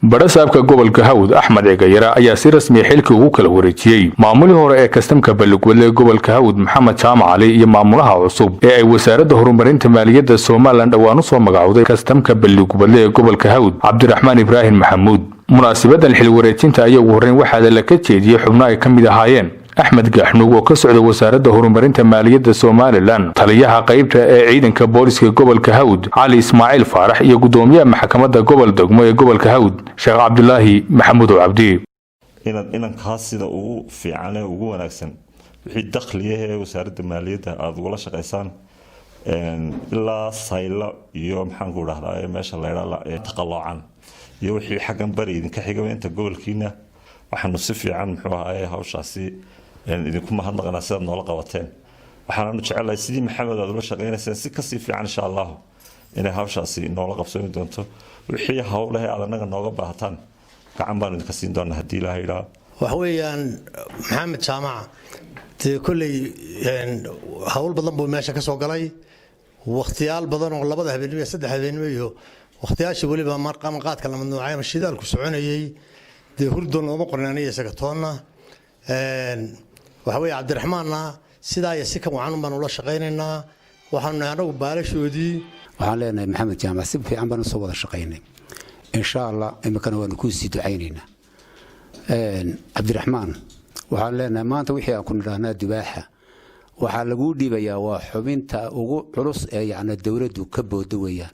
Badhasaabka gobolka Hawd, Axmed Cigayare, ayaa si rasmiya xilkii ugu kala wareejiyey maamulihii hore ee kastamka Balligubadle ee gobolka Hawd, Maxamed Jaamac Cali, iyo maamulaha cusub ee ay Wasaaradda Horumarinta Maaliyadda Somaliland dhowaan usoo magacowday kastamka Balligubadle ee gobolka Hawd, Cabdiraxmaan Ibraahim Maxamuud. Munaasibadan xil wareejinta ayaa ugu horreyn waxaa la ka jeediyey xubno ay ka mid ahaayeen Axmed Gaaxnuug oo ka socda Wasaaradda Horumarinta Maaliyadda Somaliland, taliyaha qaybta ee ciidanka booliska gobolka Hawd, Cali Ismaaciil Faarax, iyo gudoomiyaha maxkamadda gobol degmo ee gobolka Hawd, Sheekh Cabdulaahi Maxamuud Cabdi. Inaad inankaas sida ugu fiican ee ugu wanaagsan wixii dakhliya ee Wasaaradda Maaliyadda aada ugula shaqaysaan ilaa Saylo iyo, maxaanku dhahdaa, meesha laydhaa Taqaloocan iyo wixii xaggan bari idinka xigaba inta gobolkiina. Waxaanu si fiican, muxuu ahaye, hawshaasi idinku mahadnaqanaa sidaad noola qabateen. Waxaananu jecelahay sidii Maxamed aad ula shaqaynayseen si kasii fiican, insha Allahu, inay hawshaasi noola qabsoomi doonto. Wixii howlahe aad annaga nooga baahataan, gacan baanu idinka siin doonaa haddii Ilaaha idhaa. Waxa weeyaan, Maxamed Jaamaca dee kolley hawl badan buu meesha ka soo galay, wakhtiyaal badan oo labada habeenimo iyo saddex habeenimo iyo wakhtiyaashii weliba qaadka la mamnuucay ama shidaalku soconayey, dee hurdo nooma qornin aniga isaga toonna. Waxa weeye, Cabdiraxmaanna sidaa iyo si ka wacan baan ula shaqaynaynaa. Waxaanu nahay anagu baalashoodii. Waxaan leenahay, Maxamed Jaamac, si fiican baan usoo wada shaqaynay. Insha Allah, iminkana waanu kuu sii ducaynaynaa. Cabdiraxmaan waxaan leenahay, maanta wixii aan ku nidhaahnaa dubaaxa waxaa laguu dhiibayaa waa xubinta ugu culus ee yacni dowladdu ka boodo weeyaan.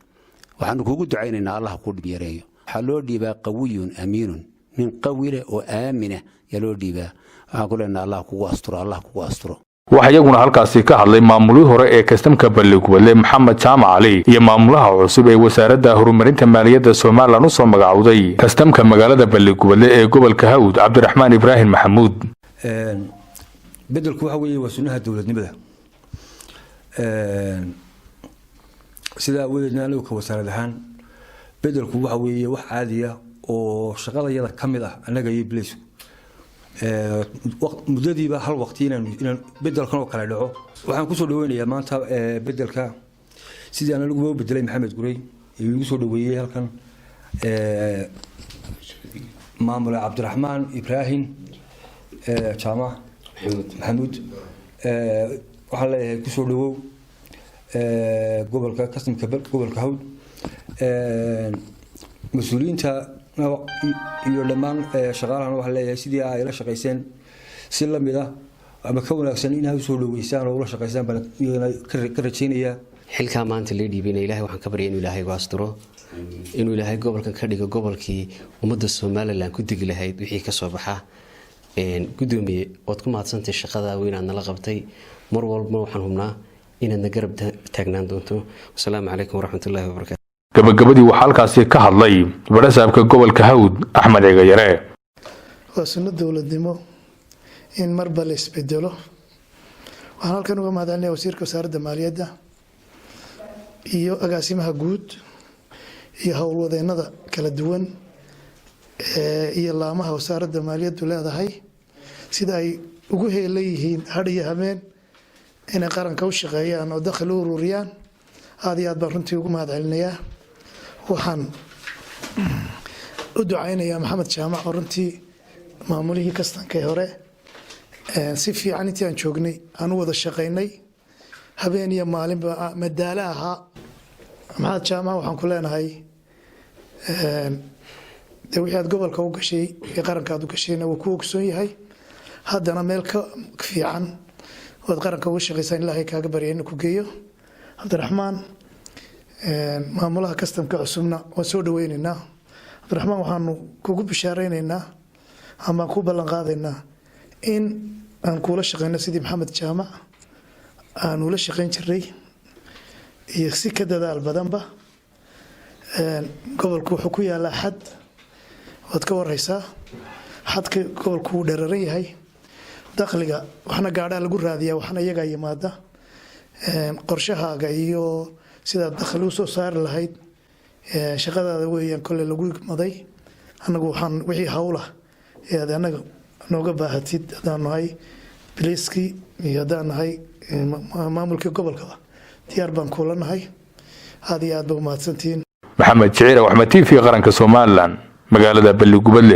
Waxaanu kugu ducaynaynaa Allah kuu dhib yareeyo. Waxaa loo dhiibaa qawiyun amiinun, nin qawi leh oo aamina yaa loo dhiibaa. Waxaan ku leenahay, Allah kugu asturo, Allah kugu asturo. Waxaa iyaguna halkaasi ka hadlay maamulihii hore ee kastamka Balligubadle, Maxamed Jaamac Cali, iyo maamulaha cusub ee Wasaaradda Horumarinta Maaliyadda Somaliland usoo magacowday kastamka magaalada Balligubadle ee gobolka Hawd, Cabdiraxmaan Ibraahim Maxamuud. Bedelku waxa weeye waa sunnaha dowladnimada. Sidaa awadeedna anigu ka wasaarad ahaan, bedelku waxa weeye wax caadiya oo shaqadayada ka mid ah annaga iyo bileysku. Muddadiiba hal waqti inaan bedelkan oo kale dhaco. Waxaan kusoo dhaweynayaa maanta bedelka sidii aan aniguba u bedelay Maxamed Gurey ee igu soo dhaweeyey halkan, maamule Cabdiraxmaan Ibraahim Jaamac Maxamuud. Waxaan leeyahay, kusoo dhawow gobolka, kastamka gobolka Hawd. Mas-uuliyiinta iyo dhammaan shaqaalahana waxaan leeyahay, sidii ay la shaqayseen si lamid ah ama ka wanaagsan inaa usoo dhaweysaan oo ula shaqaysaan baan iyagana ka rajaynayaa. Xilkaa maanta lii dhiibina, Ilahay waxaan ka baryay inuu Ilaahay igu asturo, inuu Ilaahay gobolkan ka dhigo gobolkii ummadda Somaliland ku degi lahayd wixii kasoo baxa. Gudoomiye, waad ku mahadsantay shaqada weyn aad nala qabtay. Mar walba waxaan hubnaa inaadna garab taagnaan doonto. Wasalaamu calaykum waraxmatullahi wabarakatu. Gabagabadii waxaa halkaasi ka hadlay badhasaabka gobolka Hawd, Axmed Cigayare. Waa sunno dowladnimo in marba la isbedelo. Waxaan halkan uga mahadcelinaya wasiirka Wasaaradda Maaliyadda iyo agaasimaha guud iyo howlwadeennada kala duwan iyo laamaha Wasaaradda Maaliyaddu leedahay, sida ay ugu heelan yihiin hadh iyo habeen inay qaranka u shaqeeyaan oo dakhli u ururiyaan. Aada iyo aad baan runtii ugu mahad celinayaa. Waxaan u ducaynayaa Maxamed Jaamac oo runtii maamulihii kastanka hore si fiican intii aan joognay aan u wada shaqaynay, habeen iyo maalinba madaalo ahaa. Maxamed Jaamac, waxaan ku leenahay, dee wixii aad gobolka u gashay ee qaranka aad u gashayna wuu ku ogsoon yahay. Haddana meel ka fiican ood qaranka uga shaqaysaan Ilaahay kaaga barya inuu ku geeyo. Cabdiraxmaan, maamulaha kastamka cusubna, waan soo dhaweyneynaa. Cabdiraxmaan, waxaanu kugu bishaareyneyna ama ku ballan qaadaynaa in aan kuula shaqeyno sidii Maxamed Jaamac aan ula shaqeyn jiray iyo si ka dadaal badanba. Gobolku wuxuu ku yaalaa xad, waad ka wareysaa. Xadka gobolku wuu dheeraran yahay. Dakhliga waxna gaadhaa lagu raadiyaa, waxna iyagaa yimaada. Qorshahaaga iyo sidaad dakhli usoo saari lahayd shaqadaada weeyaan kolley lagu maday. Annagu waxaan wixii hawlah ee aad annaga nooga baahatid, haddaan nahay biliiskii iyo haddaan nahay maamulkii gobolkaba, diyaar baan kuula nahay. Aada iyo aad ba umahadsantihiin. Maxamed Jiciir Axmed, TV Qaranka Somaliland. Magaalada Balligubadle.